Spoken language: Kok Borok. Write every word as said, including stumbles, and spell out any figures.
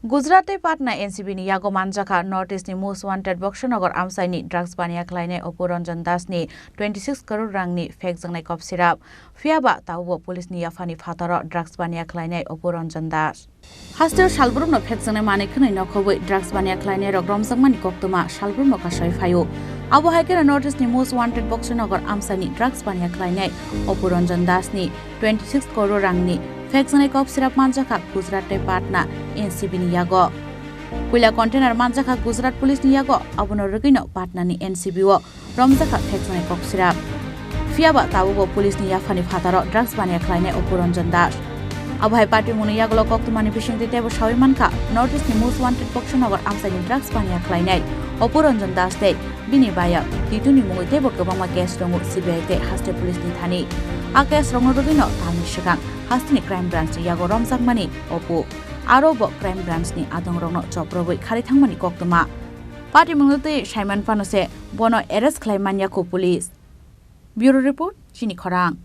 Gujarat tei Patna N C B ni yago manjakha North East ni most wanted Boxanagar amchaini drugs baniya khlainai Apu Ranjan Das ni twenty six crore rangni phekjaknai kop sirap. Phiyaba tabukbo police ni yaphani phataro drugs baniya khlainai Apu Ranjan Das. Hasteo salbrumno phekjaknai manwi khwnwi nokhobwi drugs baniya khlainairok romjakmani koktwma salbrumno kasai phaio. Abo hai kheno North East ni most wanted Boxanagar amchaini drugs baniya khlainai Apu Ranjan Das ni twenty six crore rangni phekjaknai kop sirap manjakha Gujarat tei Patna N C B ni yago. Puila container manjakha Gujarat police ni yago, abono rwgwino Patna ni N C B o romjakha phekjaknai kok sirap. Phiyaba tabukbo police ni yaphani phataro drugs baniya khlainai Apu Ranjan Das. Abo hai patimungni yagulo koktwmani bisingtwi teibo sawi mankha, North East ni most wanted Boxanagar amchaini drugs baniya khlainai Apu Ranjan Das tei bini baya Titu ni mungwi teibo kwbangma case tongo C B I tei haste police ni thani. A case rokno rwgwino tamni swkang hasteni crime branch ni yago romjakmani Apu. Aro bo crime branch ni adongrokno choprogwi khari thangmani koktwma. Patimungno twi saiman phano se bono arrest khlai manya khu police. Bureau report, Chini Khorang.